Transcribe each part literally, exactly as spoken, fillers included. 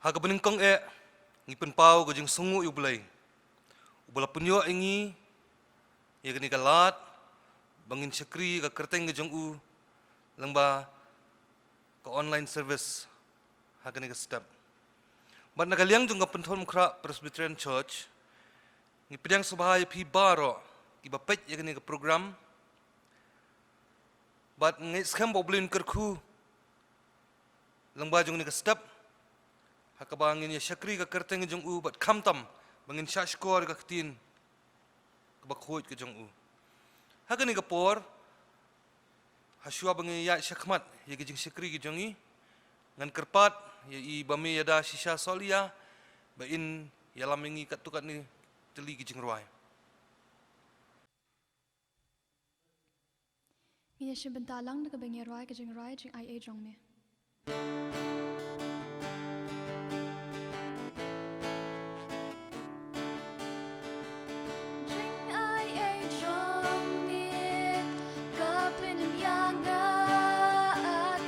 Ha kaba nyngkong eh, ngi pynpaw ka jingsngewnguh ïa U Blei uba la pynïoh ïa ngi ïa kane ka lad ba ngin shakri ïa ka kyrteng ka jong u lyngba ka online service ha kane ka step. Bad na ka liang jong ka Pynthorumkhrah Presbyterian Church, ngi pdiang sngewbha ïa phi baroh kiba peit ïa kane ka program. Bad ngi skhem ba U Blei un kyrkhu lyngba jong kane ka step ha kaba ngin ïa shakri ka kyrteng ka jong u bad khamtam ba ngin shahshkor ïa ka ktien kaba khuid ka jong u. Ha kane ka por, ha shuwa ba ngin ïaid shakhmat ïa ka jingshakri ka jong ngi, ngan kyrpad ïa i Bamei Ïada Shisha Sohliya ba in ïalam ïa ngi katto katne tylli ki jingrwai. Ngin ïa shim bynta lang da kaba ngin ïa rwai ka jingrwai Jingaiei Jong Me. Jingaiei jong me, ka pynim ïa nga, A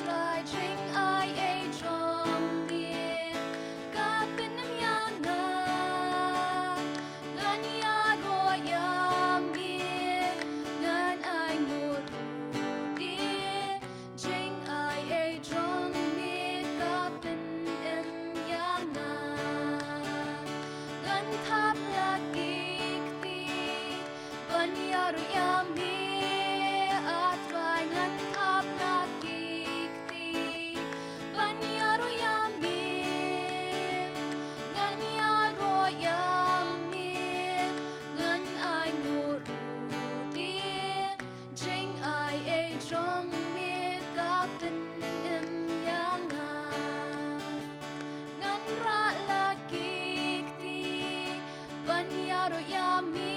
Trai, jingaiei jong me, ka pynim ïa nga, ngan ïaroh ïa me, ngan ainguh ruh de. Jingaiei jong me ka pynim ïa nga. Ngan thap la ki kti ban ïaroh ïa me, A Trai, ngan thap la ki kti ban ïaroh ïa me, ngan ïaroh ïa me, ngan ainguh ruh de. Jingaiei jong me ka pynim ïa nga. Ngan rah la ki kti ban ïaroh ïa me,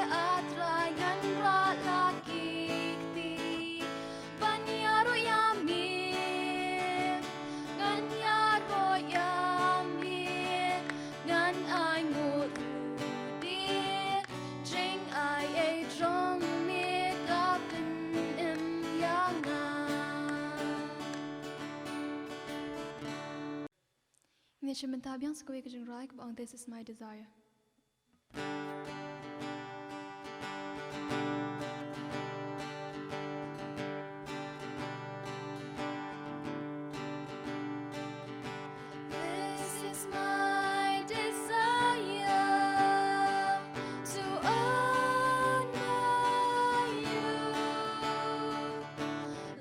A Trai, ngan rah la ki kti ban ïaroh ïa me, ngan ïaroh ïa me, ngan ainguh ruh de. Jingaiei jong me ka pynim ïa nga. Ngin ïa shim bynta biang sa kawei ka jingrwai kaba ong This Is My Desire. This is my desire, to honor you.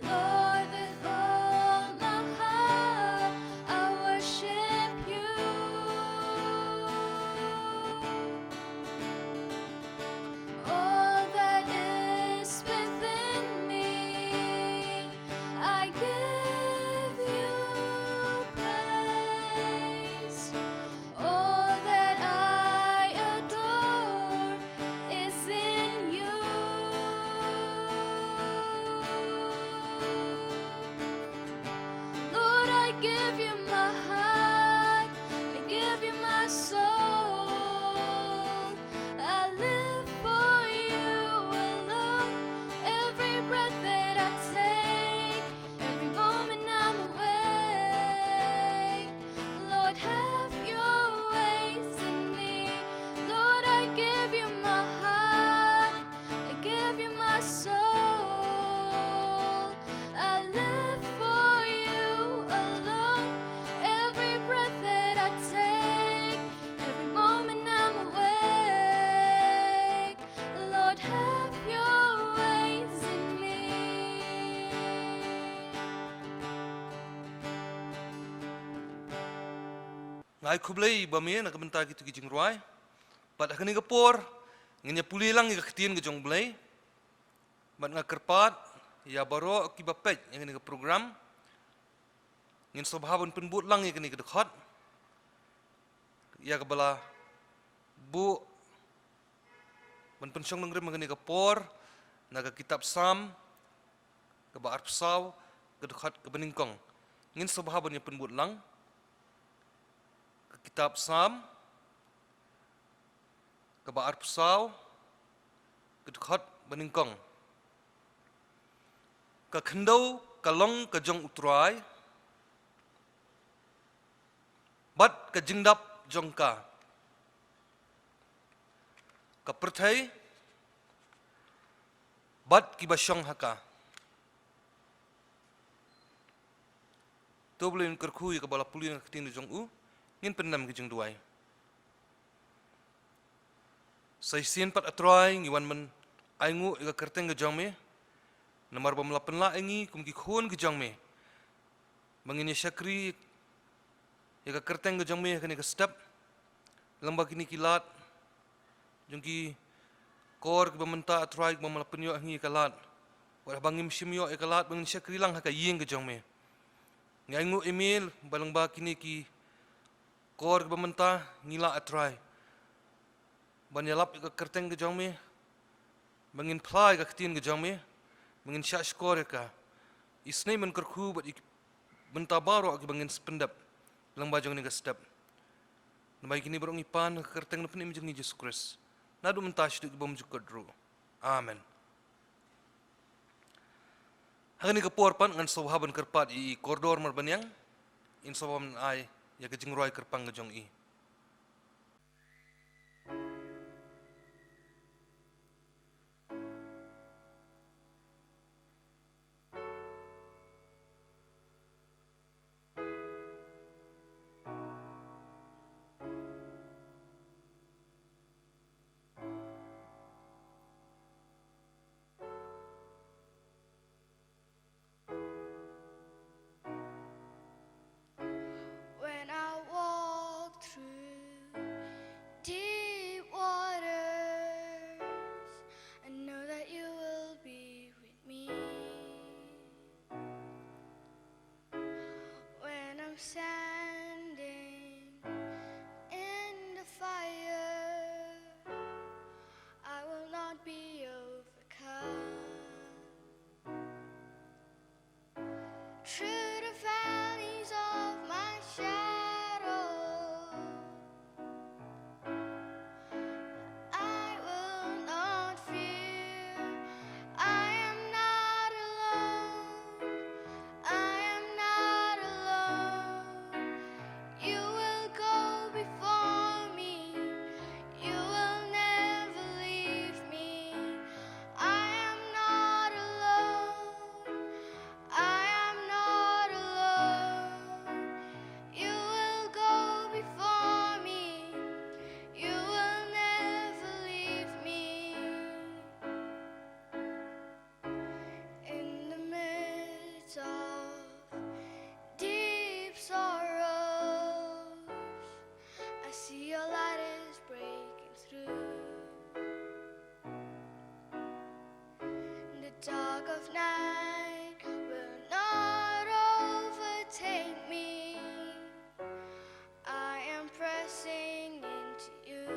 Lord, with all my heart, I worship you. All that is within me, I give you praise. All that I adore is in you. Lord, I give you my heart, I give you my soul. I live for you alone. Every breath that I take, every moment I'm awake, Lord, have your ways in me. Lord, I give you my heart, I give you my soul. I live for you alone. Every breath that I take, every moment I'm awake, Lord, have your ways in me. Nga ai khublei Bamei na ka bynta kito ki jingrwai. Bad ha kane ka por ngin ïa pule lang ïa ka ktien ka jong U Blei. Bad nga kyrpad ïa baroh kiba peit ïa kane ka program, ngin sngewbha ban pynbud lang ïa kane ka dkhot, ïa kaba la buh ban pynshong nongrim ha kane ka por na ka kitab Salm kaba arphew saw, ka dkhot kaba nyngkong. Ngin sngewbha ban ïa pynbud lang. Ka kitab Salm kaba arphew saw, ka dkhot ba nyngkong. Ka khyndew ka long ka jong U Trai, bad ka jingdap jong ka, ka pyrthei bad kiba shong ha ka. To, ba la ïakyrkhu ïa kaba la pule na ka ktien jong u, ngin pyndem ka jingduwai. Sa shisien pat, A Trai, ngi wan ban ainguh ïa ka kyrteng ka jong me, namar ba me la pynlah ïa ngi kum ki khun ka jong me, ba ngin ïa shakri ïa ka kyrteng ka jong me ha kane ka step. Lyngba kine ki lad jong ki kor kiba mynta, A Trai, kiba me la pynïoh ha ngi ïa ka lad, wat haba ngim shym ïoh ïa ka lad, ba ngin shakri lang ha ka ïing ka jong me. Ngi ainguh ïa me ba lyngba kine ki kor kiba mynta ngi lah, A Trai, ban ïalap ïa ka kyrteng ka jong me, ba ngin phla ïa ka ktien ka jong me, ba ngin shahshkor ïa ka. Isynei men kyrkhu bad ïa ki bynta baroh kiba ngin pyndep lyngba jong kane ka step. Namar kine baroh ngi pan ha ka kyrteng na pynïaid jong ngi Jisu Khrist, naduh mynta shaduh ki bymjukut ruh. Amen. Ha kane ka por pat ngan sngewbha ban kyrpad ïa i Kordor Marbaniang, in sngewbha ban ai ïa ka jingrwai kyrpang ka jong i. When I walk through deep waters, I know that you will be with me. When I'm standing in the fire, I will not be overcome. Through the valleys of my shadow, I will not fear. I am not alone. I am not alone. You will go before me. You will never leave me. I am not alone. I am not alone. You will go before me. You will never leave me. In the midst of deep sorrows, I see your light is breaking through. The dark of night will not overtake me. I am pressing into you.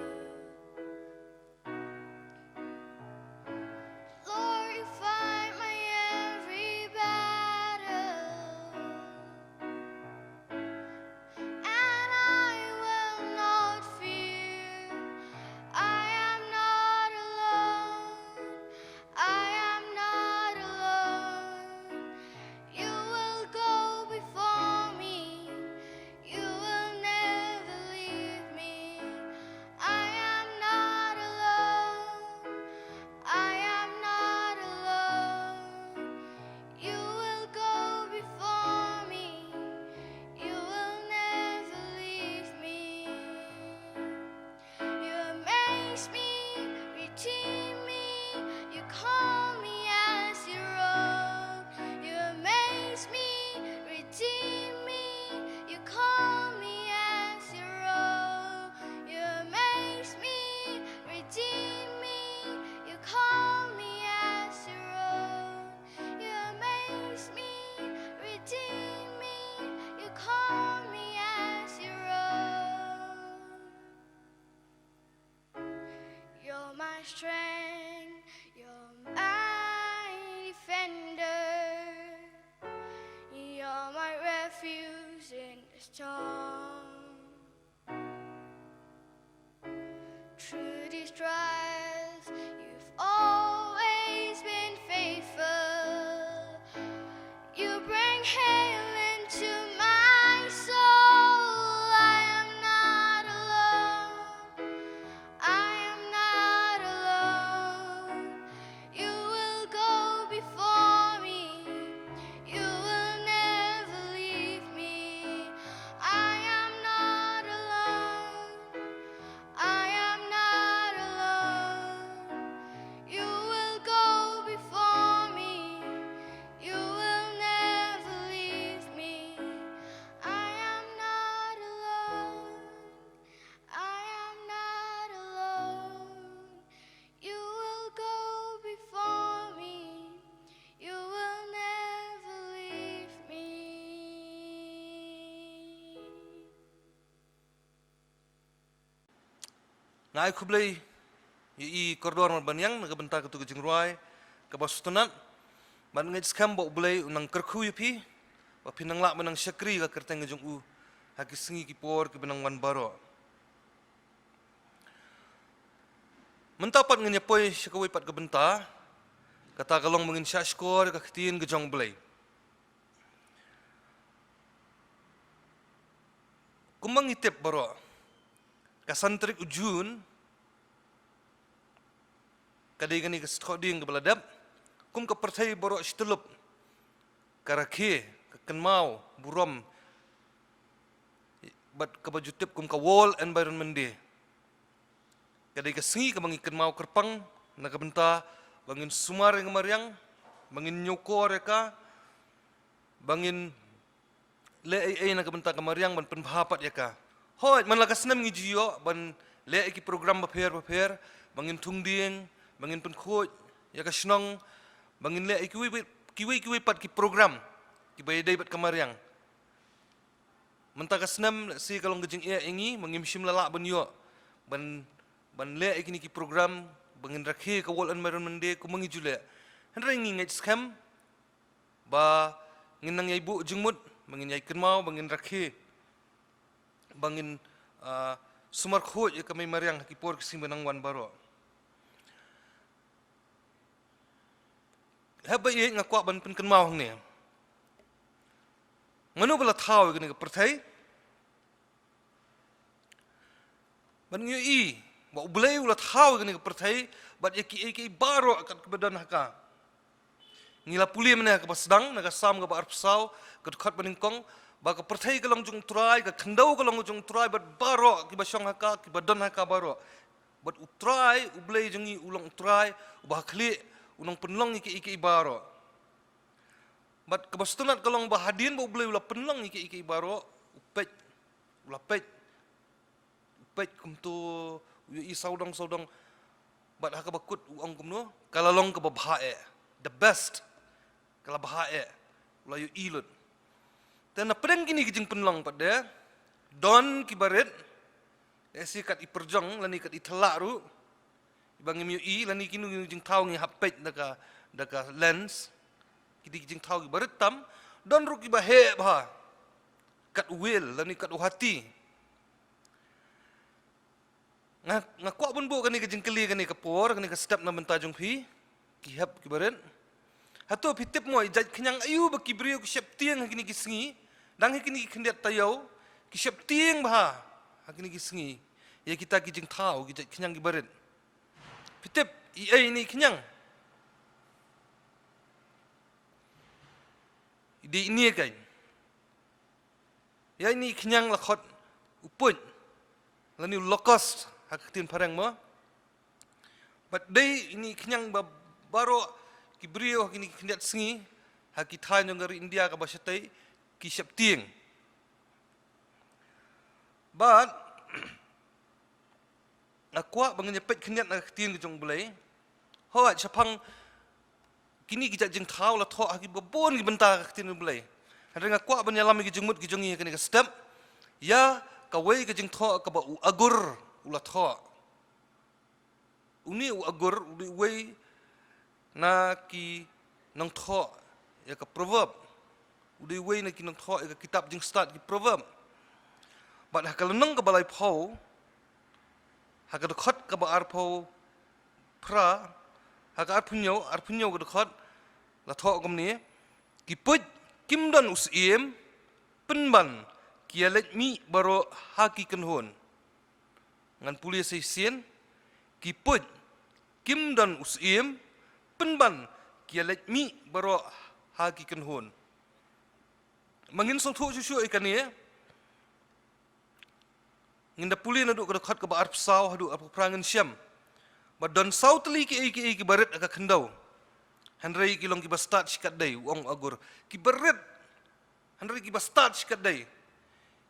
Lord, you fight my every battle, and I will not fear. I am not alone. I am not alone. You will go before me. You will never leave me. I am not alone. I am not alone. You will go before me. You will never leave me. You amaze me, redeem me, you call me as your own. You amaze me, redeem me, you call me as your own. You amaze me, redeem me, you call me as your own. You amaze me, redeem me, you call me as your own. You're my strength, you're my defender. You're my refuge in the storm. Through these trials, you've always been faithful. You bring healing to my soul. I Nga ai khublei ïa i kordor Marbaniang na ka bynta katu ka jingrwai kaba sngewtynnat. Bad nga ngeit skhem ba U Blei un nang kyrkhu ïa phi, ba phin nang lah ban nang shakri ka kyrteng ka jong u ha ki sngi ki por kiba nang wan baroh. Mynta pat ngin ïa poi sha kawei pat ka bynta, kata ka long ba ngin shah shkor ïa ka ktien ka jong U Blei. Kumba ngi tip baroh, ka san tarik u June ka dei kane ka sdang kaba la dep, kum ka pyrthei baroh shi tyllup ka rakhe, ka kynmaw burom bad kaba ju tip kum ka World Environment Day. Ka dei ka sngi kaba ngi kynmaw kyrpang na ka bynta ba ngin sumar ïa ka mariang, ba ngin ñiewkor ïa ka, ba ngin leh ei ei na ka bynta ka mariang ban pynbha pat ïa ka. Hooid, man la ka snem ngi ju ïoh ban leh ïa ki program bapher bapher, ba ngin thung dieng, ba ngin pynkhuid ïa ka shnong, ba ngin leh ïa kiwei kiwei kiwei pat ki program kiba ïadei bad ka mariang. Mynta ka snem, lehse ka long ka jingeh ïa ngi, ba ngim shym la lah ban ïoh ban, ban leh ïa kine ki program ba ngin rakhe ka World Environment Day kumba ngi ju leh. Hynrei ngi ngeit skhem ba ngin nang ïai buh jingmut, ba ngin ïai kynmaw, ba ngin rakhe, ba ngin, ah, sumar khuid ïa ka mei mariang ha ki por ki sngi ba nang wan baroh. Haba ïa nga kwah ban pynkynmaw hangne, mano ba la thaw ïa kane ka pyrthei? Ban ngi ïohi ba U Blei u la thaw ïa kane ka pyrthei bad ïa kiei kiei baroh kat kaba don ha ka. Ngi la pule mynne ha kaba sdang, na ka Salm kaba arphew saw, ka dkhot ba nyngkong, ba ka pyrthei ka long jong U Trai, ka khyndew ka long jong U Trai, bad baroh kiba shong ha ka, kiba don ha ka baroh. Bad U Trai, U Blei jong ngi u long U Trai uba ha khlieh, u nang pynlong ïa kiei kiei baroh. Bad kaba sngewtynnat ka long ba hadien ba U Blei u la pynlong ïa kiei kiei baroh, u peit, u la peit, u peit kumto, u ïohi sawdong sawdong. Bad ha kaba kut u ong kumno, ka la long kaba bha eh, the best. Ka la bha eh, u la ïohi lut. Te na pdeng kine ki jingpynlong pat de, don kiba rit, lehse kat i pyrjong lane kat i thlak ruh, iba ngim ïohi, lane kino kino jingthaw ngi hap peit da ka, da ka lens. Kine ki jingthaw kiba rit tam, don ruh kiba heh bha, kat u whale lane kat u hati. Nga, nga kwah ban buh kane ka jingkylli, kane ka por, kane ka step na bynta jong phi ki hep kiba rit. Hato phi tip mo i jait khñiang aïu ba ki briew ki sheptieng ha kine ki sngi? Dang ha kine ki khyndiat taïew ki sheptieng bha ha kine ki sngi ïa kita ki jingthaw, ki jait khñiang kiba rit. Phi tip i ei ine i khñiang? I dei ine kein. Ïa ine i khñiang la khot u puit lane u locust ha ka ktien phareng mo. Bad dei ine i khñiang ba baroh ki briew ha kine ki khyndiat sngi ha ki thaiñ jong ka ri India kaba shatei ki sheptieng. Bad nga kwah ba ngin ïa peit khyndiat na ka ktien ka jong U Blei. Hooid, shaphang kine ki jait jingthaw la thoh ha kiba bun ki bynta ka ktien U Blei. Hynrei nga kwah ban ïalam ïa ki jingmut ki jong ngi ha kane ka step ïa kawei ka jingthoh kaba u Agur u la thoh. Une u Agur u dei uwei na ki nongthoh ïa ka Proverb. U dei uwei na ki nongthoh ïa ka kitab jingstad ki Proverb. Bad ha ka lynnong kaba laiphew, ha ka dkhot kaba arphew phra, ha ka arphew hynñiew, arphew hynñiew ka dkhot, la thoh kumne: Ki puit kim don u syiem, pynban ki ïa leit mih baroh ha ki kynhun. Ngan pule sa shisien: Ki puit kim don u syiem, pynban ki ïa leit mih baroh ha ki kynhun. Ma ngin sngewthuh shuh shuh ïa kane, ngin da pule naduh ka dkhot kaba arphew saw haduh arphew phra, ngin shem ba don saw tylli kiei kiei kiba rit ha ka khyndew. Hynrei ki long kiba stad shikatdei, u ong u Agur. Kiba rit, hynrei kiba stad shikatdei.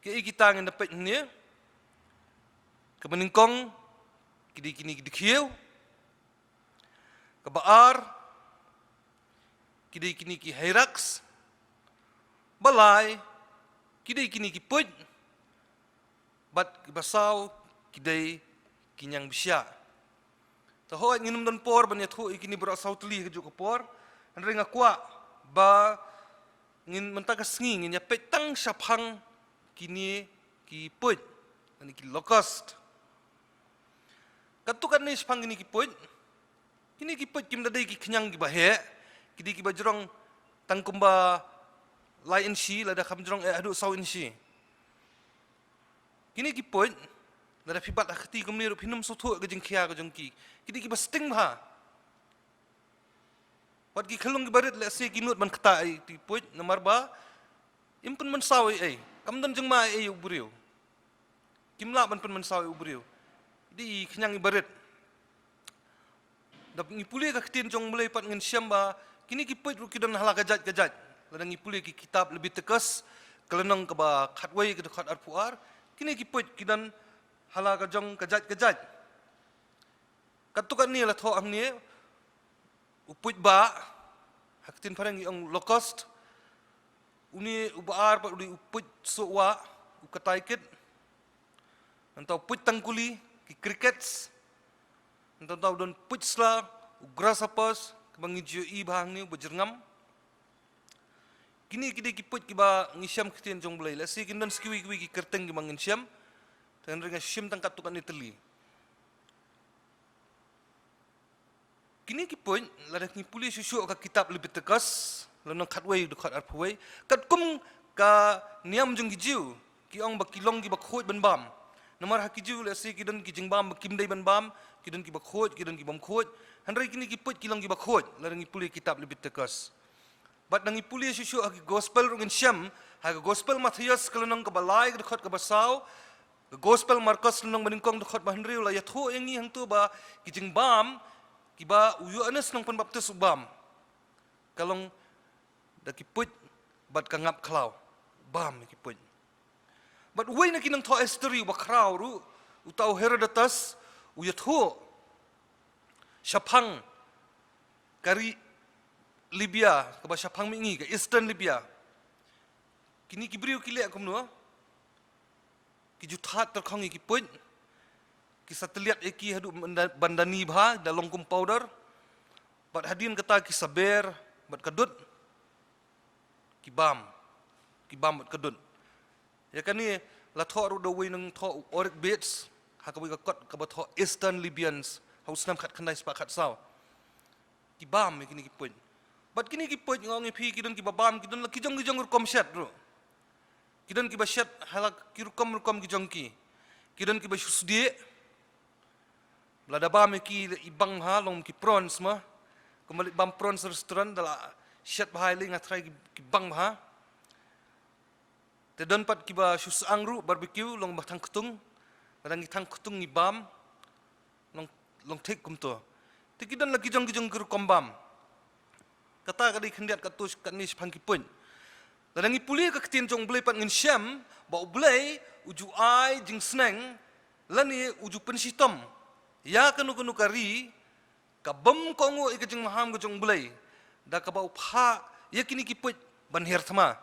Kiei kita ngin da peit hangne? Kaba nyngkong, ki dei kine ki dkhiew. Kaba ar, ki dei kine ki hyrax. Ba lai, ki dei kine ki puit. Bad kaba saw, ki dei ki ñiang bishia. Te hooid ngin ym don por ban ïathuh ïa kine baroh saw tylli ha kajuh ka por. Hynrei nga kwah ba ngin mynta ka sngi ngin ïapeit tang shaphang kine ki puit, kine ki locust. Katto katne shaphang kine ki puit. Kine ki puit kim da dei ki khñiang kiba heh, ki dei kiba jrong tang kumba lai inshi, lada kham jrong eh haduh saw inshi. Kine ki puit, lada phi bat ha ka kti kumne ruh phin ym sngewthuh ka jingkhia ka jong ki. Ki dei kiba sting bha. Wat ki khyllung kiba rit lehse ki nud ban ktah ïa ki puit, namar ba im pynmynsaw ei ei, kam don jingma ei ei ïa u briew. Kim lah ban pynmynsaw ïa u briew. Ki dei ki khñiang kiba rit. Da ngi pule ka ktien jong U Blei pat ngin shem ba kine ki puit ruh ki don ha la ka jait ka jait. Lada ngi pule ki kitab Leviticus, ka lynnong kaba khatwei ka dkhot arphew ar, kine ki puit ki don ha la ka jong ka jait ka jait. Katto katne la thoh hangne, u puit bah, ha ka ktien phareng ngi ong locust, une uba ar pat u dei u puit sohwah, u katai kit. Nangta u puit tangkuli, ki crickets. Nangta u don puit sla, u grasshoppers, kaba ngi ju ïohi bha hangne, uba jyrngam. Kine ki dei ki puit kiba ngi shem ha ka ktien jong U Blei. Lehse kin don sa kiwei kiwei ki kyrteng kiba ngin shem. Te hynrei nga shem tang katto katne tylli. Kine ki puit, lada ngi pule shuh shuh ka kitab Leviticus, lynnong khatwei dkhot arphew wei, katkum ka niam jong ki Jiw, ki ong ba ki long kiba khuid ban bam. Namar ha ki Jiw lehse ki don ki jingbam ba kim dei ban bam, ki don kiba khuid, ki don ki bym khuid. Hynrei kine ki puit ki long kiba khuid, lada ngi pule kitab Leviticus. Bad lada ngi pule shuh shuh ha ki gospel ruh ngin shem, ha ka gospel Mathaios ka lynnong kaba lai ka dkhot kaba saw, ka gospel Markos lynnong ba nyngkong dkhot ba hynriew la ïathuh ïa ngi hangto ba ki jingbam kiba u Ïoannis Nongpynbaptis u bam, ka long da ki puit bad ka ngap khlaw. Bam ïa ki puit. Bad uwei na ki nongthoh history uba khraw ruh, uta u Herodotus, u ïathuh shaphang ka ri Libya, kaba shaphang mihngi, ka Eastern Libya. Kine ki briew ki leh kumno? Ki ju thad tyrkhong ïa ki puit, ki sa tylliat ïa ki haduh ban da-, ban da ni bha, da long kum powder. Bad hadien kata ki sa ber bad ka dud, ki bam, ki bam bad ka dud. Ïa kane la thoh ruh da uwei u nongthoh u Oreck Bates, ha kawei ka kot kaba thoh Eastern Libyans, ha u snem khatkhyndai spah khatsaw. Ki bam ïa kine ki puit. Bad kine ki puit nga ong ïa phi ki don kiba bam, ki don la ki jong ki jong rukom shet ruh. Ki don kiba shet ha la ki rukom rukom ki jong ki. Ki don kiba shu sdieh. Lada bam ïa ki i bang bha long ki prawns mo. Kumba leit bam prawns restaurant da la shet bha ïa lei nga tharai ki, ki bang bha. Te don pat kiba shu syang ruh barbecue long ba thang ktung. Lada ngi thang ktung ngi bam. Long, long thik kumto. Te ki don la ki jong ki jong ki rukom bam. Kata ka dei khyndiat katto katne shaphang ki puit. Lada ngi pule ka ktien jong U Blei pat ngin shem ba U Blei u ju ai jingsneng lane u ju pynshitom ïa kano kano ka ri ka bym kohnguh ïa ka jingmaham ka jong U Blei, da kaba u phah ïa kine ki puit ban hiar thma.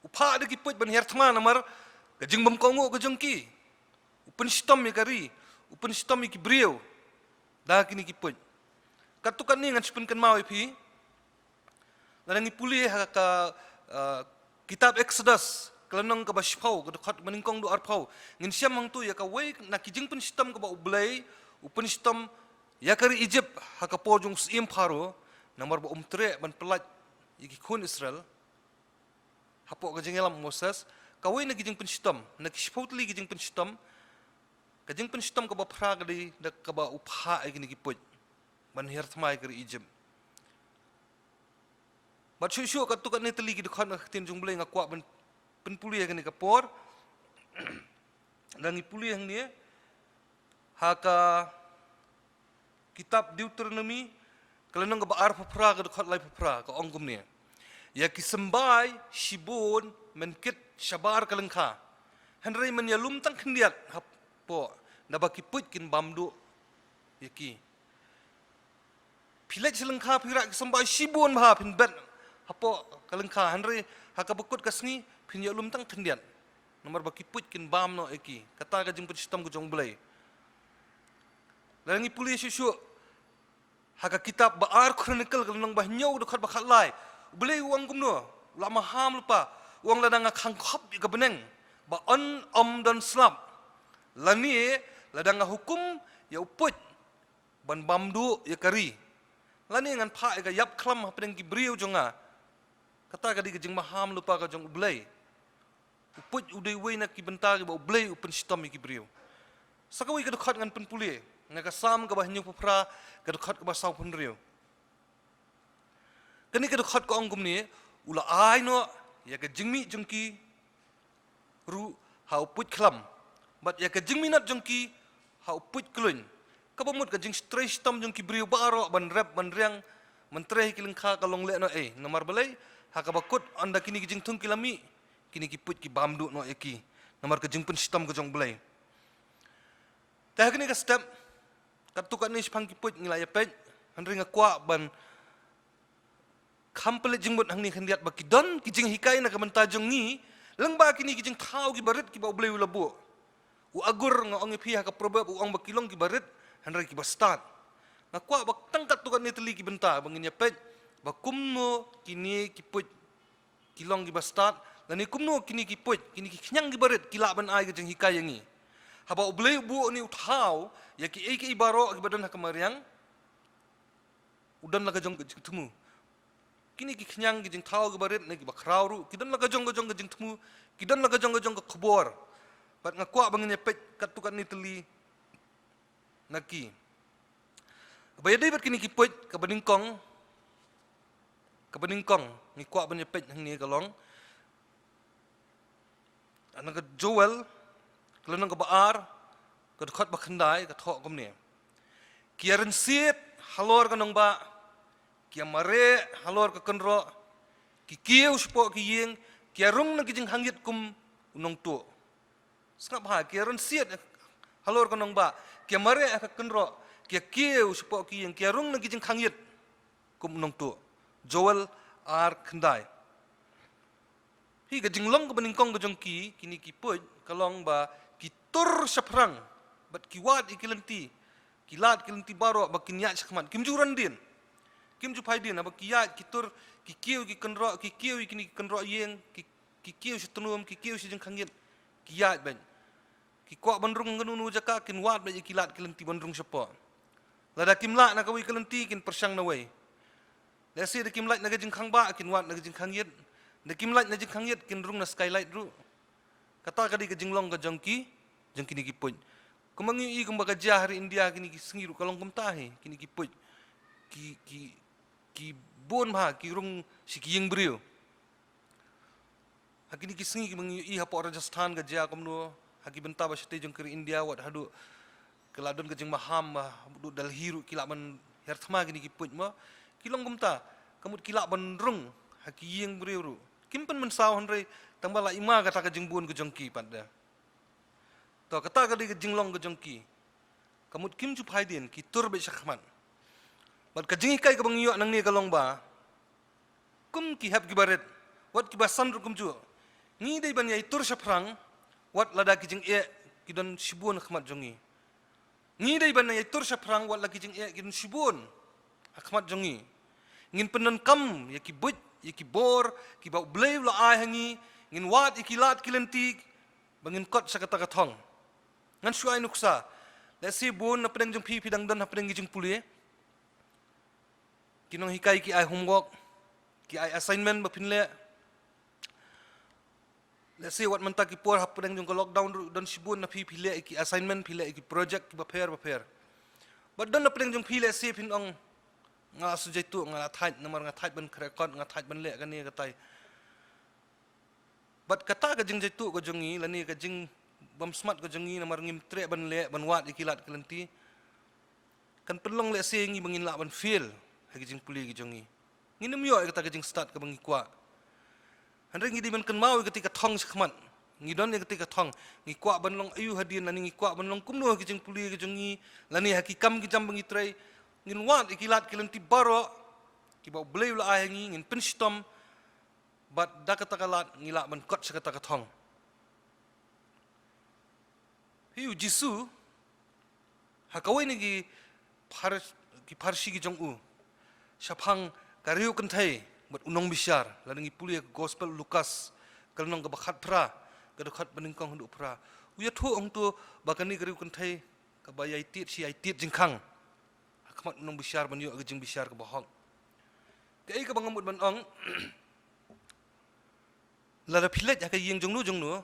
U phah da ki puit ban hiar thma namar ka jingbym kohnguh ka jong ki. U pynshitom ïa ka ri, u pynshitom ïa ki briew da kine ki puit. Katto katne ngan shu pynkynmaw ïa phi. Lada ngi pule ha ka, ah, kitab Exodus, ka lynnong kaba shiphew, ka dkhot ba nyngkong haduh arphew, ngin shem hangto ïa kawei na ki jingpynshitom kaba U Blei u pynshitom ïa ka ri Egypt ha ka por jong u syiem Pharaoh, namar ba um treh ban pyllait ïa ki khun Israel hapoh ka jingïalam Moses. Kawei na ki jingpynshitom, na ki shiphew tylli ki jingpynshitom, ka jingpynshitom kaba phra ka dei da kaba u phah ïa kine ki puit ban hiar thma ïa ka ri Egypt. Bad shuh shuh katto katne tylli ki dkhot na ka ktien jong U Blei nga kwah ban pynpule ha kane ka por. Lada ngi pule hangne ha ka kitab Deuteronomi, ka lynnong kaba arphew phra, ka dkhot laiphew phra, ka ong kumne: Ïa ki symbai shibun men kit shabar ka lyngkha, hynrei men ïalum tang khyndiat hapoh, naba ki puit kin bam duh ïa ki. Phi leit sha lyngkha phi rah ki symbai shibun bha, phin bet hapoh ka lyngkha, hynrei ha kaba kut ka sngi phin ïalum tang khyndiat, namar ba ki puit kin bam noh ïa ki. Kata ka jingpynshitom ka jong U Blei. Lada ngi pule shuh shuh ha ka kitab ba ar Chronicle ka lynnong ba hynñiew dkhot ba khatlai, U Blei u ong kumno? U la maham lypa. U ong, lada nga khang khop ïa ka bneng ba yn ym don slap, lane lada nga hukum ïa u puit ban bam duh ïa ka ri, lane ngan phah ïa ka ïap khlam hapdeng ki briew jong nga. Kata ka dei ka jingmaham lypa ka jong U Blei. U puit u dei uwei na ki bynta kiba U Blei u pynshitom ïa ki briew. Sa kawei ka dkhot ngan pynpule na ka Salm kaba hynñiewphew phra, ka dkhot kaba sawphew hynriew. Kane ka dkhot ka ong kumne: U la ai noh ïa ka jingmih jong ki ruh ha u puit khlam, bad ïa ka jingminot jong ki ha u puit kluiñ. Kaba mut ka jingtrei shitom jong ki briew baroh ban rep ban riang, ban trei ha ki lyngkha ka long lehnohei. Namar balei? Ha kaba kut, ynda kine ki jingthung ki la mih, kine ki puit ki bam duh noh ïa ki. Namar ka jingpynshitom ka jong U Blei. Te ha kane ka step, katto katne shaphang ki puit ngi la ïa peit, hynrei nga kwah ban kham pynleit jingmut hangne khyndiat ba ki don ki jinghikai na ka bynta jong ngi, lyngba kine ki jingthaw kiba rit kiba U Blei u la buh. U Agur, nga ong ïa phi, ha ka Proverb u ong ba ki long kiba rit, hynrei kiba stad. Nga kwah ba tang katto katne tylli ki bynta ba ngin ïa peit ba kumno kine ki puit ki long kiba stad, lane kumno kine ki puit, kine ki khñiang kiba rit ki lah ban ai ka jinghikai ïa ngi. Haba U Blei u buh ne u thaw ïa kiei kiei baroh kiba don ha ka mariang, u don la ka jong ka jingthmu. Kine ki khñiang, ki jingthaw kiba rit ne kiba khraw ruh, ki don la ka jong ka jong ka jingthmu, ki don la ka jong ka jong ka khubor. Bad nga kwah ba ngin ïa peit katto katne tylli na ki. Ba ïadei bad kine ki puit, kaba nyngkong, kaba nyngkong ngi kwah ban ïa peit hangne ka long na ka Joel ka lynnong kaba ar, ka dkhot ba khyndai, ka thoh kumne: Ki ïa rynsied halor ka nongbah, ki ïa mareh halor ka kynroh, ki kiew shapoh ki ïing, ki ïa rung na ki jingkhang ïit kum u nongtuh. Sngap bha, ki ïa rynsied halor ka nongbah, ki ïa mareh ha ka kynroh, ki ïa kiew shapoh ki ïing, ki ïa rung na ki jingkhang ïit kum u nongtuh. Joel ar khyndai. Hi ka jinglong kaba nyngkong ka jong ki, kine ki puit, ka long ba ki tur shaphrang bad ki wad ïa ki lynti, ki lad ki lynti baroh ba kin ïaid shakhmat, kim ju ran dien, kim ju phai dien, haba ki ïaid, ki tur, ki kiew ki kynroh, ki kiew ïa kine ki kynroh ïing, ki, ki kiew sha tnum, ki kiew sha jingkhang ïit, ki ïaid beit. Ki kwah ban rung kano kano jaka, kin wad beit ïa ki lad ki lynti ban rung shapoh. Lada kim lah na kawei ka lynti, kin pyrshang na wei. Lehse da kim lait na ka jingkhang bah, kin wad na ka jingkhang ïit. Da kim lait na jingkhang ïit, kin rung na skylight ruh. Kata ka dei ka jinglong ka jong ki, jong kine ki puit. Kumba ngi ïohi kumba ka jia ha ri India kine ki sngi ruh ka long kumta hi, kine ki puit. Ki, ki, ki bun bha, ki rung sha ki ïing briew. Ha kine ki sngi kiba ngi ïohi hapoh Rajasthan ka jia kumno, ha ki bynta ba shatei jong ka ri India, wat haduh ka la don ka jingmaham ba haduh Delhi ruh ki lah ban hiar thma kine ki puit mo. Ki long kumta, ka mut ki lah ban rung ha ki ïing briew ruh. Kim pynmynsaw hynrei tang ba la i ma kata ka jingbun ka jong ki pat de. To, kata ka dei ka jinglong ka jong ki. Ka mut kim ju phai dien, ki tur beit shakhmat. Bad ka jinghikai kaba ngi ïoh nangne ka long ba kum ki hep kiba rit, wat kiba san ruh kumjuh, ngi dei ban ïai tur shaphrang wat lada ki jingeh ki don shibun ha khmat jong ngi. Ngi dei ban ïai tur shaphrang wat la ki jingeh ki don shibun ha khmat jong ngi. Ngin pyndonkam ïa ki buit, ïa ki bor kiba U Blei u la ai ha ngi. Ngin wad ïa ki lad ki lynti ba ngin kot sha kata ka thong. Ngan shu ai nuksa. Lehse bun na pdeng jong phi, phi dang don ha pdeng ki jingpule. Ki nonghikai ki ai homework, ki ai assignment ba phin leh. Lehse wat mynta ki por hapdeng jong ka lockdown ruh don shibun na phi, phi leh ïa ki assignment, phi leh ïa ki project kiba pher ba pher. Bad don na pdeng jong phi lehse phin ong, nga la shu jaituh, nga la thait, namar nga thait ban khreh kot, nga thait ban leh kane katai. Bad kata ka jingjaituh ka jong ngi, lane ka jingbymsmat ka jong ngi, namar ngim treh ban leh, ban wad ïa ki lad ki lynti, kan pynlong lehse ïa ngi ba ngin lah ban fail ha ki jingpule ki jong ngi. Ngin ym ïoh ïa kata ka jingstad kaba ngi kwah. Hynrei ngi dei ban kynmaw ïa katei ka thong shakhmat. Ngi don ïa katei ka thong. Ngi kwah ban long aïu hadien, lane ngi kwah ban long kumno ha ki jingpule ki jong ngi, lane ha ki kam ki jam ba ngi trei. Ngin wad ïa ki lad ki lynti baroh kiba U Blei u la ai ha ngi, ngin pynshitom. Bad da kata ka lad ngi lah ban kot sha kata ka thong. Hi U Jisu Ha kawei na ki phar-, ki pharshi ki jong u shaphang ka riewkynthei bad u nongbishar, lada ngi pule ka Gospel Lukas, ka lynnong kaba khatphra, ka dkhot banyngkong haduh phra. U ïathuh hangto ba kane ka riewkynthei kaba ïai tied shi ïai tied jingkhang ha khmat u nongbishar ban ïoh ka jingbishar kaba hok. Kaei kaba nga mut ban ong, lada phi leit ha ka ïing jongno jongno,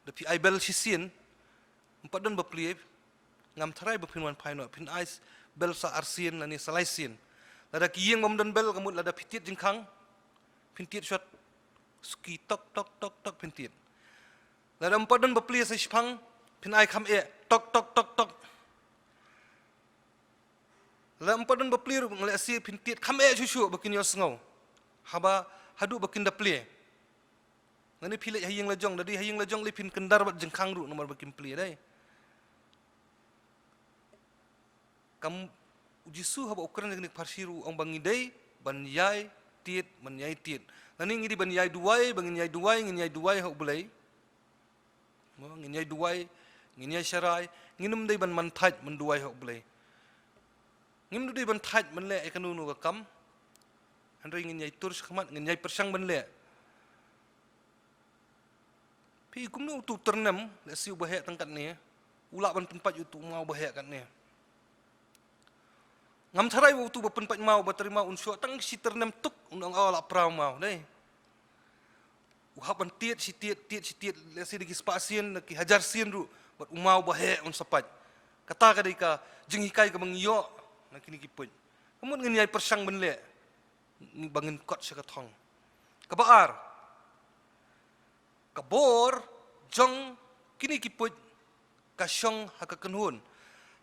da phi ai bel shisien, ym pat don ba plie, ngam tharai ba phin wan phai noh, phin ai bel sa arsien lane sa laisien. Lada ki ïing bym don bel, ka mut lada phi tied jingkhang, phin tied shot suki tok tok tok tok phin tied. Lada ym pat don ba plie sa shiphang, phin ai kham eh tok tok tok tok. Lada ym pat don ba plie ruh, nga leh si phin tied kham eh shuh shuh ba kin ïohsngew. Haba haduh ba kin da plie. Lane phi leit ha ïing la jong, da dei ha ïing la jong lei phin kyndar bad jingkhang ruh namar ba kim plie dei. Kam u Jisu haba u kren ïa kine ki pharshi ruh u ong ba ngi dei ban ïai tied, ban ïai tied. Lane ngi dei ban ïai duwai, ba ngin ïai duwai, ngin ïai duwai ha U Blei. Mo, ngin ïai duwai, ngin ïai sharai, ngim dei ban man thait man duwai ha U Blei. Ngim dei ban thait man leh ïa kano kano ka kam. Hynrei ngin ïai tur shakhmat, ngin ïai pyrshang ban leh. Phi kumno utu u tyrnem, lehse u baheh tang katne, u lah ban pynpait utu u maw baheh katne. Ngam tharai ba utu ba pynpait maw, ba trei maw un shoh tang shi tyrnem tuk, un ong, oh, la pra u maw, dei. U hap ban tied shi tied, tied shi tied, lehse da ki spah sien, da ki hajar sien ruh, bad u maw baheh un sa pait. Kata ka dei ka jinghikai kaba ngi ïoh na kine ki puit. Ka mut ngin ïai pyrshang ban leh, ba ngin kot sha ka thong. Kaba ar, ka bor jong kine ki puit ka shong ha ka kynhun.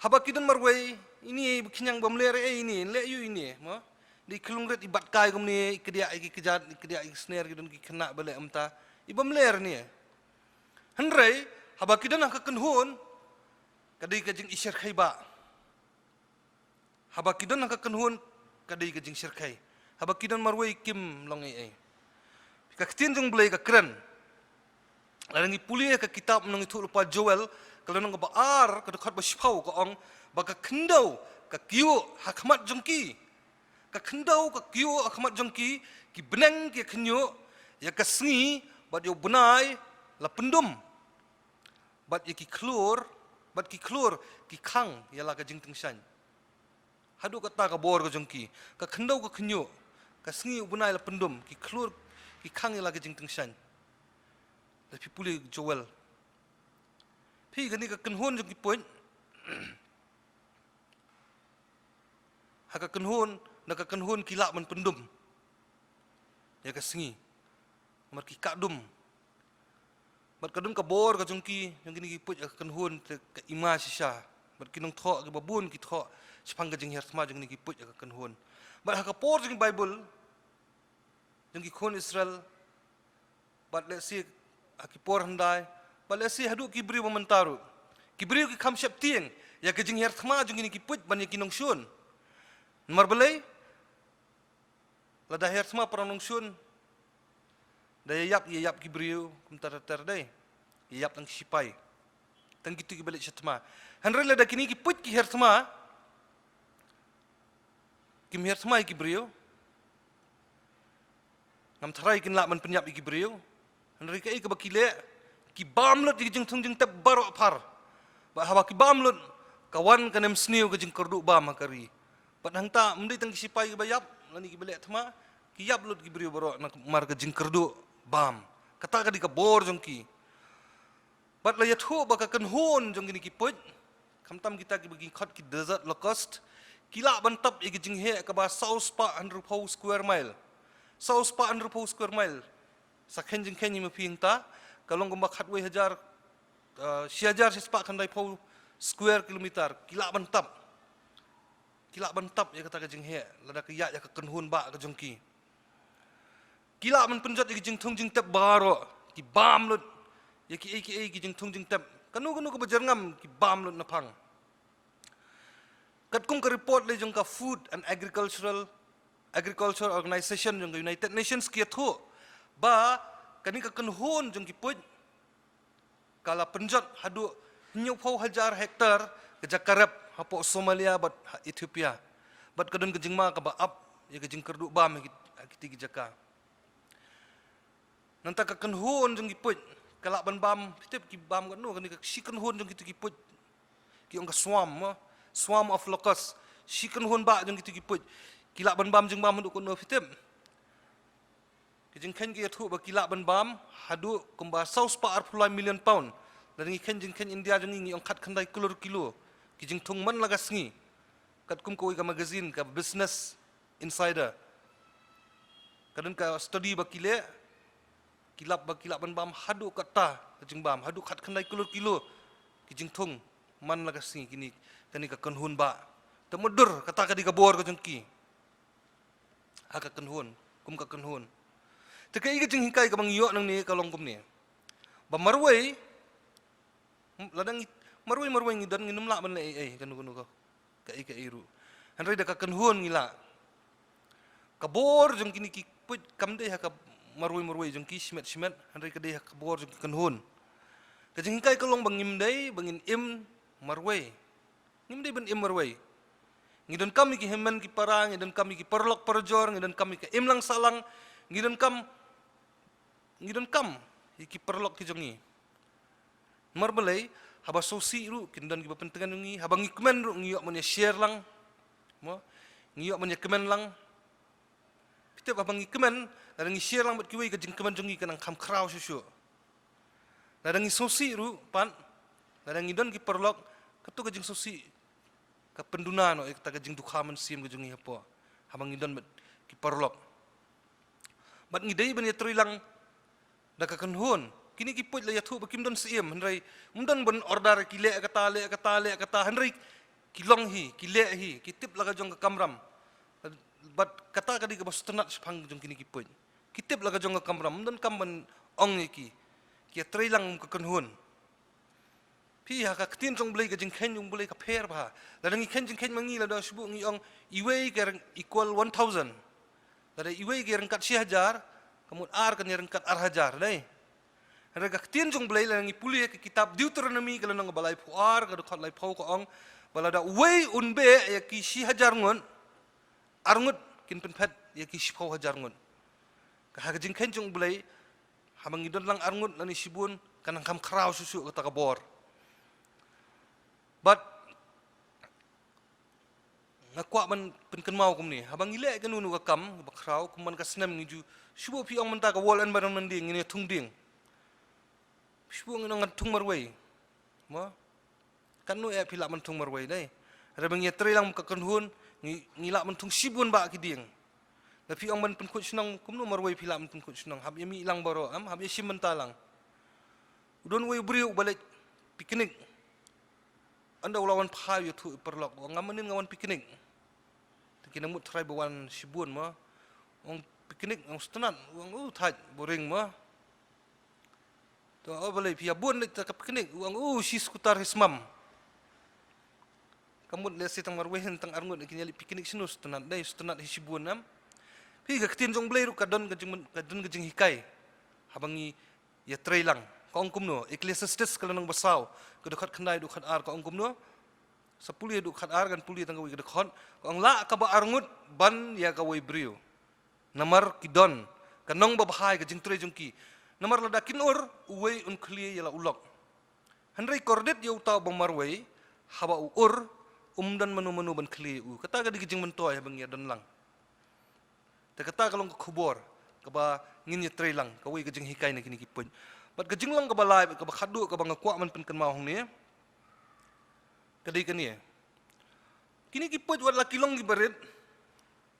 Haba ki don marwei, ine ba khñiang bym leh ei ine, leh ïa ine, mo. Dei ki lungret i bat kai kumne, i kdiah ïa ki kjat, i kdiah ïa ki sner, ki don ki khynnah ba leh kumta, i bym leh ine. Hynrei haba ki don ha ka kynhun, ka dei ka jingïashyrkhei ba. Haba ki don ha ka kynhun, ka dei ka jingshyrkhei. Haba ki don marwei kim long ei ei. Ka ktien jong U Blei ka kren, lada ngi pule ka kitab nongïathuhlypa Joel, ka lynnong kaba ar, ka dkhot ba shiphew, ka ong ba ka khyndew ka kyiuh ha khmat jong ki. Ka khyndew ka kyiuh ha khmat jong ki, ki bneng ki khynñiuh, ïa ka sngi bad ïa u bnai la pyndum. Bad ïa ki khlur, bad ki khlur ki khang ïa la ka jingtyngshaiñ. Haduh katta ka bor ka jong ki, ka khyndew ka khynñiuh, ka sngi u bnai la pyndum, ki khlur ki khang ïa la ka jingtyngshaiñ. Da phi pule Joel. Phi, kane ka kynhun jong ki puit. Ha ka kynhun, na ka kynhun ki lah ban pyndum ïa ka sngi. Namar ki kah dum. Bad ka don ka bor ka jong ki, jong kine ki puit ha ka kynhun, te ka ima shisha. Bad ki nongthoh kiba bun ki thoh shaphang ka jinghiar thma jong kine ki puit ha ka kynhun. Bad ha ka por jong ki Baibl, jong ki khun Israel, bad lehse ha ki por hyndai, bad lehse haduh ki briew ba mynta ruh, ki briew ki kham sheptieng ïa ka jinghiar thma jong kine ki puit ban ïa ki nongshun. Namar balei? Lada hiar thma para nongshun, da ïa ïap, ïa ïap ki briew kumta ter ter dei. Ïa ïap tang ki sipai, tang kito kiba leit sha thma. Hynrei lada kine ki puit ki hiar thma, kim hiar thma ïa ki briew, ngam tharai kin lah ban pynïap ïa ki briew. Hynrei kaei kaba ki leh, ki bam lut ïa ki jingthung jingtep baroh phar. Bad haba ki bam lut, ka wan ka nemsniew ka jingkyrduh bam ha ka ri. Bad hangta ym dei tang ki sipai kiba ïap, lane kiba leh thma, ki ïap lut ki briew baroh namar ka jingkyrduh bam. Kata ka dei ka bor jong ki. Bad la ïathuh ba ka kynhun jong kine ki puit, khamtam kita kiba ki khot ki desert locust, ki lah ban tap ïa ki jingheh kaba saw spah hynriewphew square mile. Saw spah hynriewphew square mile. Sa kheiñ jingkheiñ ïa ma phi hangta, ka long kumba khatwei hajar, eh, shi hajar shi spah khyndaiphew square kilometer. Ki lah ban tap. Ki lah ban tap ïa kata ka jingheh, lada ka ïaid ïa ka kynhun ba ka jong ki. Ki lah ban pynjot ïa ki jingthung jingtep baroh, ki bam lut ïa kiei kiei ki jingthung jingtep. Kano kano kaba jyrngam ki bam lut naphang. Katkum ka report lei jong ka Food and Agricultural, Agriculture Organization jong ka United Nations ki ïathuh ba kane ka kynhun jong ki puit ka la pynjot haduh hynñiewphew hajar hektar ka jaka rep hapoh Somalia bad ha Ethiopia. Bad ka don ka jingma kaba ap ïa ka jingkyrduh bam ha ki, ha kiti ki jaka. Nangta ka kynhun jong ki puit ka lah ban bam, phi tip ki bam katno, kane ka shi kynhun jong kito ki puit. Ki ong ka swarm, mo? Swarm of locust. Shi kynhun bah jong kito ki puit ki lah ban bam jingbam haduh katno, phi tip? Ki jingkheiñ ki ïathuh ba ki lah ban bam haduh kumba saw spah arphew lai million pound. Lada ngi kheiñ jingkheiñ India jong ngi, ngi ong khatkhyndai klur kilo ki jingthung man la ka sngi. Katkum kawei ka magazine, ka Business Insider, ka don ka study ba ki leh, ki lap ba ki lah ban bam haduh katta ka jingbam, haduh khatkhyndai klur kilo ki jingthung man la ka sngi kine, kane ka kynhun bah. Te mutdur, kata ka dei ka bor ka jong ki. Ha ka kynhun, kum ka kynhun. Te kaei ka jinghikai kaba ngi ïoh nangne ka long kumne. Ba marwei, lada ngi, marwei, marwei ngi don, ngim lah ban leh ei ei, kano kano ka, kaei kaei ruh. Hynrei da ka kynhun ngi lah. Ka bor jong kine ki puit kam dei ha ka marwei marwei jong ki shimet shimet, hynrei ka dei ha ka bor jong ki kynhun. Ka jinghikai ka long ba ngim dei ba ngin im marwei. Ngim dei ban im marwei. Ngi donkam ïa ki hynmen ki para, ngi donkam ïa ki paralok parajor, ngi donkam ïa ka imlang sahlang, ngi donkam, ngi donkam ïa ki paralok ki jong ngi. Namar balei? Haba sngewsih ruh kin don kiba pyntngen ïa ngi, haba ngi kmen ruh ngi ïoh ban ïa share lang. Mo? Ngi ïoh ban ïa kmen lang. Phi tip, haba ngi kmen, lada ngi share lang bad kiwei, ka jingkmen jong ngi kan nang kham khraw shuh shuh. Lada ngi sngewsih ruh pat, lada ngi don ki paralok, kato ka jingsngewsih ka pynduna noh ïa kata ka jingdukha mynsiem ka jong ngi hapoh, haba ngi don bad ki paralok. Bad ngi dei ban ïatreilang da ka kynhun. Kine ki puit la ïathuh ba kim don syiem, hynrei ym don ban order ki leh kata, leh kata, leh kata, hynrei ki long hi, ki leh hi, ki tip la ka jong ka kamram. Bad kata ka dei kaba sngewtynnat shaphang jong kine ki puit. Ki tip la ka jong ka kamram, ym donkam ban ong ïa ki. Ki ïatreilang kum ka kynhun. Phi, ha ka ktien jong U Blei, ka jingkheiñ jong U Blei ka pher bha. Lada ngi kheiñ jingkheiñ ma ngi, lada shu buh ngi ong iwei ka reng-, equal one thousand. Lada iwei ka ryngkat shi hajar, ka mut ar kan ïa ryngkat ar hajar, dei. Hynrei ka ktien jong U Blei, lada ngi pule ka kitab Deuteronomy ka lynnong ba laiphew ar, ka dkhot laiphew, ka ong ba lada uwei un beh ïa ki shi hajar ngut, arngut kin pynphet ïa ki shiphew hajar ngut. Ka ha ka jingkheiñ jong U Blei, haba ngi don lang arngut lane shibun, kan nang kham khraw shuh shuh kata ka bor. Bad nga kwah ban pynkynmaw kumne, haba ngi leh kano kano ka kam kaba khraw, kum man ka snem ngi ju, shu buh phi ong mynta ka World Environment Day ngin ïa thung dieng. Shu buh ngin ong ngan thung marwei. Mo? Katno eh phi lah ban thung marwei, dei. Hynrei ba ngi ïatreilang kum ka kynhun, ngi, ngi lah ban thung shibun bah ki dieng. Lada phi ong ban pynkhuid shnong, kumno marwei phi lah ban pynkhuid shnong? Hap ïa mih lang baroh, em? Hap ïa shim bynta lang. U don uwei u briew uba leit picnic. Ynda u la wan phai, u ïathuh ïa u paralok, u ong, nga mynnin nga wan picnic. Te ki nang mut tharai ba wan shibun mo. U ong, picnic, u ong, sngewtynnat? U ong, u thait, boring mo. To, o balei phi ïa bun leit ta ka picnic? U ong, u shi skutar hi smam. Ka mut lehse tang marwei tang arngut kin ïa leit picnic shano, sngewtynnat, dei, sngewtynnat hi shibun, em? Phi, ka ktien jong U Blei ruh ka don ka jing, ka don ka jinghikai. Haba ngi ïatreilang. Ka ong kumno, Ecclesiastes ka lynnong ba saw, ka dkhot khyndai haduh khatar, ka ong kumno? Sa pule haduh khatar, kan pule tang kawei ka dkhot. Ka ong, lah kaba arngut ban ïa kawei briew. Namar ki don ka nong babha ïa ka jingtrei jong ki. Namar lada kin ur, uwei un khlieh ïa la u lok. Hynrei kordit ïa uta uba marwei, haba u ur, um don mano mano ban khlieh ïa u. Kata ka dei ka jingmyntoi haba ngi ïa don lang. Te kata ka long ka khubor kaba ngin ïatreilang, kawei ka jinghikai na kine ki puit. Bad ka jinglong kaba lai, kaba khatduh, kaba nga kwah ban pynkynmaw hangne, ka dei kane. Kine ki puit wat la ki long kiba rit,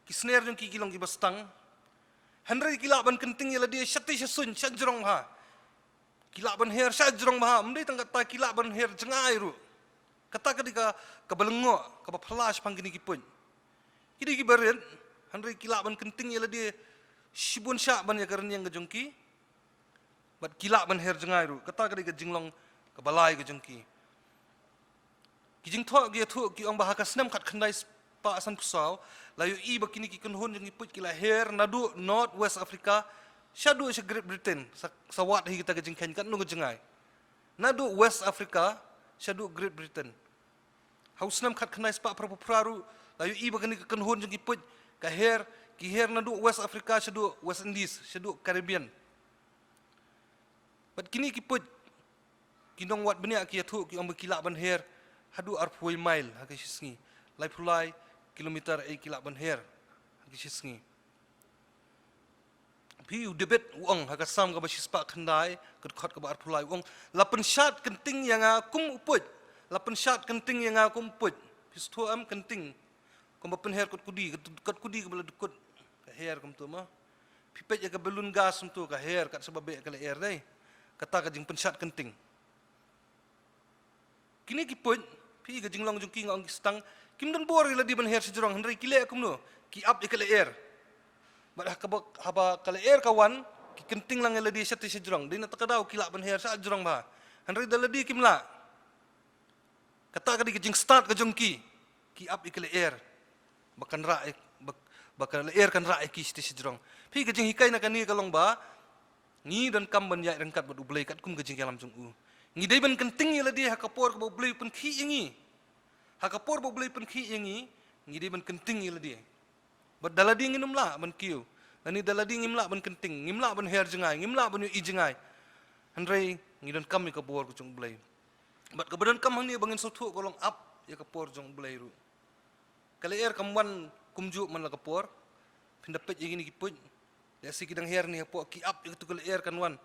ki sner jong ki ki long kiba stang. Hynrei ki lah ban kynting ïa lade shatei shasuiñ, shajrong bha. Ki lah ban her shajrong bha, ym dei tang kata, ki lah ban her jngai ruh. Kata ka dei ka, kaba lyngngoh, kaba phylla shaphang kine ki puit. Ki dei kiba rit, hynrei ki lah ban kynting ïa lade shibun shah ban ïa ka rynïeng ka jong ki. Bad ki lah ban her jngai ruh, kata ka dei ka jinglong kaba lai ka jong ki. Ki jingthoh ki ïathuh ki ong ba ha ka snem khatkhyndai spah sanphew saw, la ïohi ba kine ki kynhun jong ki puit ki la her naduh North West Africa shaduh sha Great Britain, sa, sa wad hi kata ka jingkheiñ, katno ka jngai. Naduh West Africa shaduh Great Britain. Ha u snem khatkhyndai spah phra phew phra ruh la ïohi ba kane ka kynhun jong ki puit ka her, ki her naduh West Africa shaduh West Indies, shaduh Caribbean. Bad kine ki puit, ki nongwad bniah ki ïathuh, ki ong ba ki lah ban her haduh arphew mile ha ka shi sngi. Laiphew lai kilometer eh ki lah ban her ha ka shi sngi. Phi, u David u ong ha ka Salm kaba shispah khyndai, ka dkhot kaba arphew lai, u ong, "La pynshad kynting ïa nga kum u puit. La pynshad kynting ïa nga kum u puit." Phi sngewthuh em, kynting. Kumba pynher kot kudi, kot kudi kaba la dkut, ka her kumto ma. Phi peit ïa ka balloon gas kumto, ka her kat shaba beh ka lyer dei. Kata ka jingpynshad kynting. Kine ki puit, phi, ka jinglong jong ki, nga ong, ki stang, kim don bor ïa lade ban her shajrong, hynrei ki leh kumno, ki ap ïa ka lyer. Bad ha kaba, haba ka lyer ka wan, ki kynting lang ïa lade shatei shajrong. Dei na kata ka daw ki lah ban her shajrong bha. Hynrei da lade kim lah. Kata ka dei ka jingstad ka jong ki. Ki ap ïa ka lyer. Ba kan rah ïa, ba, ba ka lyer kan rah ïa ki shatei shajrong. Phi, ka jinghikai na kane ka long ba ngi donkam ban ïaid ryngkat bad U Blei katkum ka jingïalam jong u. Ngi dei ban kynting ïa lade ha ka por kaba U Blei u pynkhih ïa ngi. Ha ka por ba U Blei u pynkhih ïa ngi, ngi dei ban kynting ïa lade. Bad da lade ngin ym lah ban kiew. Lane da lade ngim lah ban kynting, ngim lah ban her jngai, ngim lah ban ïohi jngai. Hynrei ngi donkam ïa ka bor ka jong U Blei. Bad kaba donkam hangne ba ngin sngewthuh ka long ap ïa ka por jong U Blei ruh. Ka lyer kam wan kumjuh man la ka por. Phin da peit ïa kine ki puit. Lehse ki dang her ne hapoh, ki ap ïa katu ka lyer kan wan.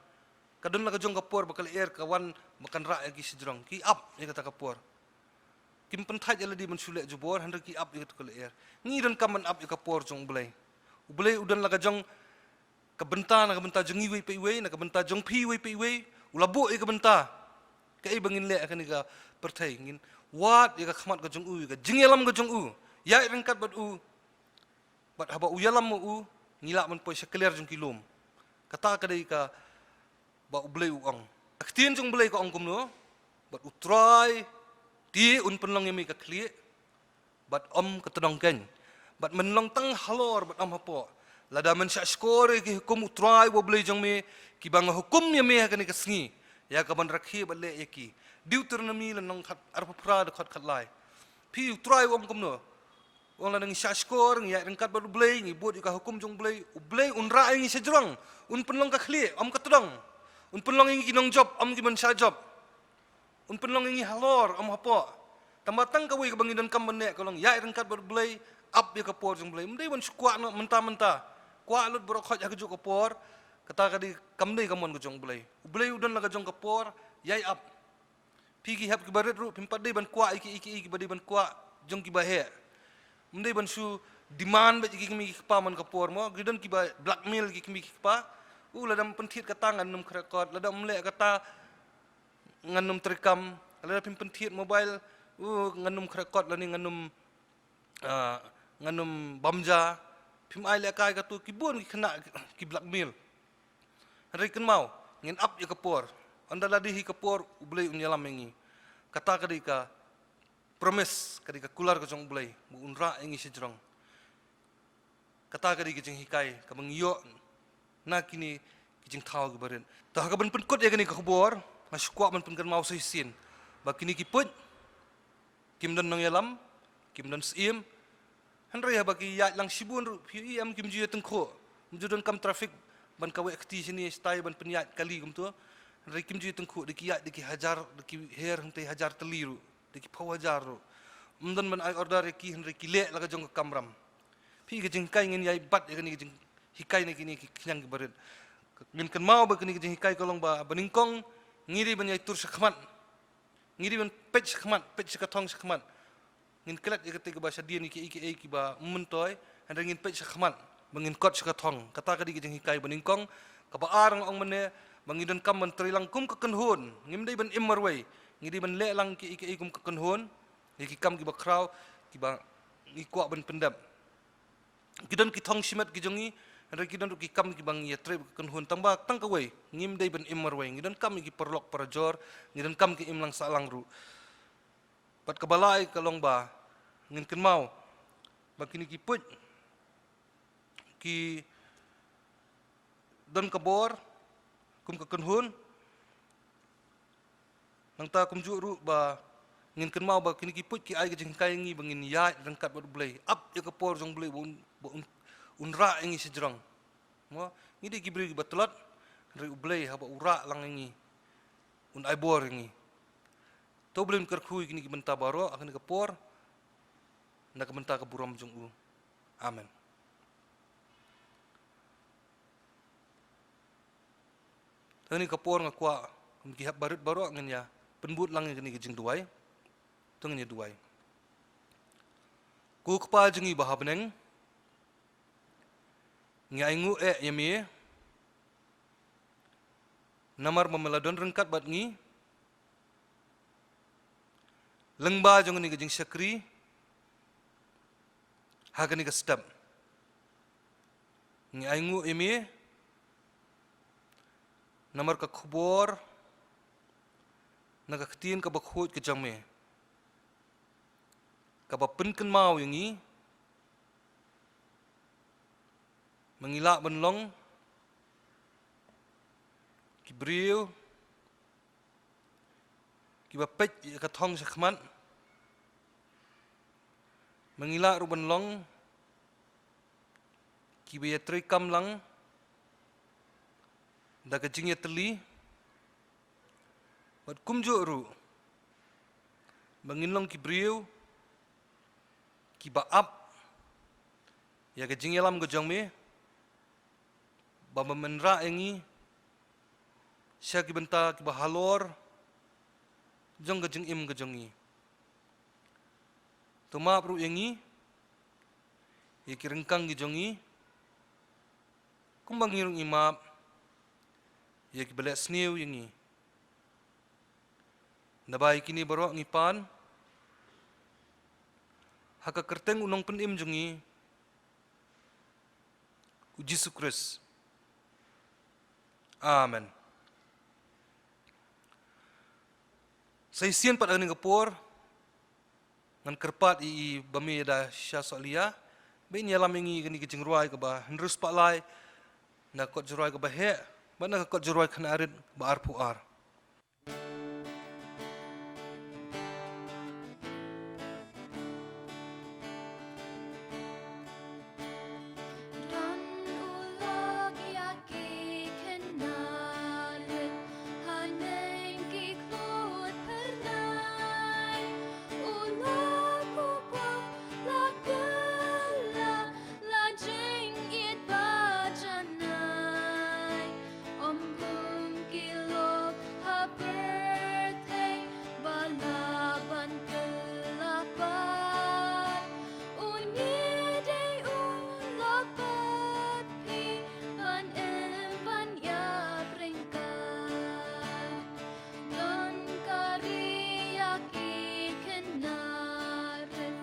Ka don la ka jong ka por ba ka lyer ka wan ba kan rah ïa ki shajrong. Ki ap ïa kata ka por. Kim pynthait ïa lade ban shu leh jubor, hynrei ki ap ïa katu ka lyer. Ngi donkam ban ap ïa ka por jong U Blei. U Blei u don la ka jong ka bynta, na ka bynta jong ngi iwei pa iwei, na ka bynta jong phi iwei pa iwei, u la buh ïa ka bynta. Kaei ba ngin leh ha kane ka pyrthei, ngin wad ïa ka khmat ka jong u, ïa ka jingïalam ka jong u, ïaid ryngkat bad u. Bad haba u ïalam ma u, ngi lah ban poi sha kliar jong ki lum. Kata ka dei kaba U Blei u ong. Ka ktien jong U Blei ka ong kumno? Bad U Trai te un pynlong ïa me ka khlieh bad ym ka tdong keiñ. Bad men long tang halor bad ym hapoh. Lada men shahshkor ïa ki hukum U Trai U Blei jong me, kiba nga hukum ïa me ha kane ka sngi, ïa kaban rakhe bad leh ïa ki. Deuteronomi lynnong khat, arphew phra, dkhot khatlai. Phi, U Trai u ong kumno? U ong lada ngi shahshkor, ngi ïaid ryngkat bad U Blei, ngi bud ïa ka hukum jong U Blei, U Blei un rah ïa ngi shajrong, un pynlong ka khlieh, ym ka tdong. Un pynlong ïa ngi ki nongjop, ym kiban shah jop. Un pynlong ïa ngi halor, ym hapoh. Tangba tang kawei kaba ngi donkam ban leh ka long ïaid ryngkat bad U Blei, ap ïa ka por jong U Blei. Ym dei ban shu kwah noh mynta mynta. Kwah lut baroh khoit ha kajuh ka por, kata ka dei, kam dei ka mon ka jong U Blei. U Blei u don la ka jong ka por ïaid ap. Phi, ki hep kiba rit ruh phim pat dei ban kwah ïa ki, ïa ki, ïa kiba dei ban kwah jong kiba heh. Ym dei ban shu demand bad ïa ki kmie ki kpa man ka por mo. Ki don kiba blackmail ïa ki kmie ki kpa. U, lada ym pynthied kata ngan ym khreh kot, lada ym leh kata ngan ym treikam, lada phim pynthied mobile, u, ngan ym khreh kot lane ngan ym, ah, ngan ym bam ja. Phim ai lehkai katu, ki bun ki khynnah ki blackmail. Hynrei kynmaw, ngin ap ïa ka por. Ynda la dei hi ka por, U Blei un ïalam ïa ngi. Kata ka dei ka promise, ka dei ka kular ka jong U Blei ba un rah ïa ngi shajrong. Kata ka dei ka jinghikai kaba ngi ïoh na kine ki jingthaw kiba rit. Te ha kaban pynkut ïa kane ka khubor, nga shu kwah ban pynkynmaw sa shisien ba kine ki puit kim don nongïalam, kim don syiem. Hynrei haba ki ïaid lang shibun ruh, phi ïohi em, kim ju ïatyngkhuh. Ym ju donkam traffic ban kaweh kti shane shatai ban pynïaid kali kumto. Hynrei kim ju ïatyngkhuh, da ki ïaid da ki hajar, da ki her hangtei hajar tylli ruh, da ki phew hajar ruh. Ym don ban ai order ïa ki, hynrei ki leh la ka jong ka kamram. Phi, ka jinghikai, ngin ïai bat ïa kane ka jinghikai na kine ki khñiang kiba rit. Ngin kynmaw ba kane ka jinghikai ka long ba, ba nyngkong ngi dei ban ïai tur shakhmat. Ngi dei ban peit shakhmat, peit sha ka thong shakhmat. Ngin klet ïa katei kaba shadien ïa kiei kiei kiba ym myntoi, hynrei ngin peit shakhmat ba ngin kot sha ka thong. Kata ka dei ka jinghikai ba nyngkong. Kaba ar, nga ong mynne ba ngi donkam ban trei lang kum ka kynhun. Ngim dei ban im marwei. Ngi dei ban leh lang kiei kiei kum ka kynhun. Ïa ki kam kiba khraw, kiba ngi kwah ban pyndep. Ki don ki thong shimet ki jong ngi, hynrei ki don ruh ki kam kiba ngi ïatrei bad ka kynhun. Tangba tang kawei, ngim dei ban im marwei. Ngi donkam ïa ki paralok parajor, ngi donkam ki imlang sahlang ruh. Bad kaba lai ka long ba ngin kynmaw ba kine ki puit ki don ka bor kum ka kynhun. Nangta kumjuh ruh ba Ngin kynmaw ba kine ki puit ki ai ka jinghikai ïa ngi ba ngin ïaid ryngkat bad U Blei. Ap ïa ka por jong U Blei ba un, ba un, un rah ïa ngi shajrong. Mo, ngi dei ki briew kiba tlot, hynrei U Blei haba u rah lang ïa ngi, un ai bor ïa ngi. To U Blei un kyrkhu ïa kine ki bynta baroh ha kane ka por, na ka bynta ka burom jong u. Amen. Te ha kane ka por nga kwah, kum ki hep barit baroh, ngin ïa pynbud lang ïa kane ka jingduwai. To ngin ïa duwai. Ko Kpa jong ngi ba ha bneng, ngi ainguh eh ïa me, namar ba me la don ryngkat bad ngi lyngba jong kane ka jingshakri ha kane ka step. Ngi ainguh ïa me namar ka khubor na ka ktien kaba khuid ka jong me, kaba pynkynmaw ïa ngi ba ngi lah ban long ki briew kiba peit ïa ka thong shakhmat, ba ngi lah ruh ban long kiba ïatreikam lang da ka jingïatylli, bad kumjuh ruh ba ngin long ki briew kiba ap ïa ka jingïalam ka jong me, ba men rah ïa ngi sha ki bynta kiba halor jong ka jingim ka jong ngi. To map ruh ïa ngi ïa ki ryngkang ki jong ngi, kumba ngi ruh ngi map ïa kiba leh sniew ïa ngi. Naba ïa kine baroh ngi pan ha ka kyrteng u Nongpynim jong ngi, u Jisu Khrist. Amen. Sa shisien pat ha kane ka por, ngan kyrpad ïa i Bah Meda Shah Sohliya ba in ïalam ïa ngi ïa kane ka jingrwai kaba hynriew spah lai na ka kot jingrwai kaba heh bad na ka kot jingrwai khyndai rit ba arphew ar. Don u lok ïa ki khynnah rit haneng ki khlur phyrnai. U lok u pop la kylla la jingit ba janai. Ym kum ki lok ha pyrthei ba la ban kylla pat. Une dei u lok pat phi ban im ban ïap ryngkat. Don ka ri ïa ki khynnah rit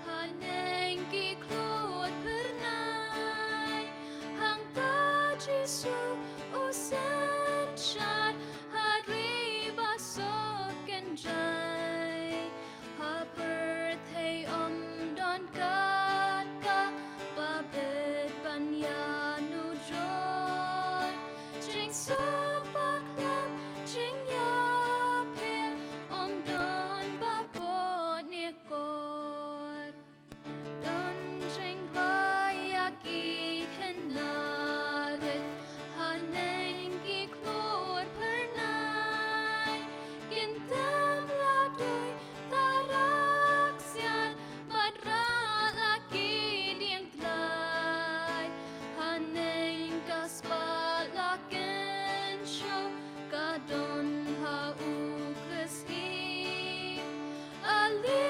haneng ki khlur phyrnai. Hangta Jisu u synshar ha ri ba suk kynjai. Ha pyrthei ym don kat kaba bit ban ïanujor. Jingsuk bakhlem jingïapher ym don ba bun ne kor. Don jingrwai ïa ki khynnah rit haneng ki khlur phyrnai. Kin tip la dei ta rak sian bad rah la ki diengtlai. Haneng ka spah la kynshew ka don ha u Khrist hi. Ale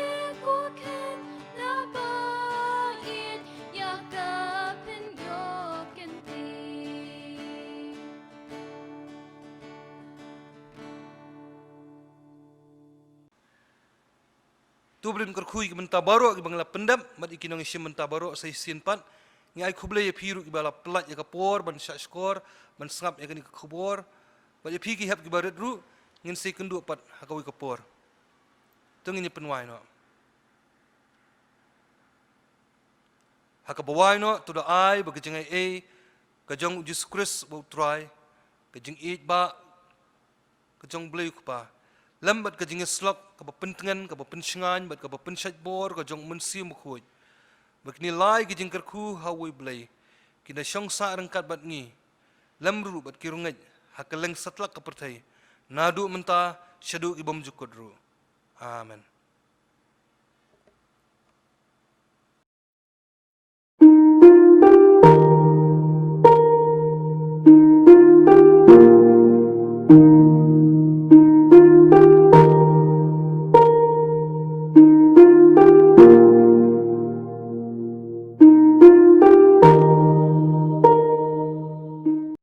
ko khynnah ba ïeit ïa ka pynïoh kyntien. To Blei un kyrkhu ïa ki bynta baroh kiba ngi la pyndep, bad ïa ki nongshim bynta baroh sa shisien pat. Ngi ai khublei ïa phi ruh kiba la pynlait ïa ka por ban shah shkor ban sngap ïa kane ka khubor. Bad ïa phi ki hep kiba rit ruh, ngin sa ïakynduh pat ha kawei ka por. To ngin ïa pynwai noh. Ha kaba wai noh, to da ai ba ka jingaiei ka jong u Jisu Khrist ba u Trai, ka jingïeit ba ka jong u Blei u Kpa, lem bad ka jingïasyllok kaba pyntngen, kaba pynshngaiñ bad kaba pynshait bor ka jong U Mynsiem Bakhuid, ba kine lai ki jingkyrkhu ha uwei U Blei kin da shong sah ryngkat bad ngi, lem ruh bad ki riew ngeit ha kylleng satlak ka pyrthei, naduh mynta shaduh ki bymjukut ruh. Amen.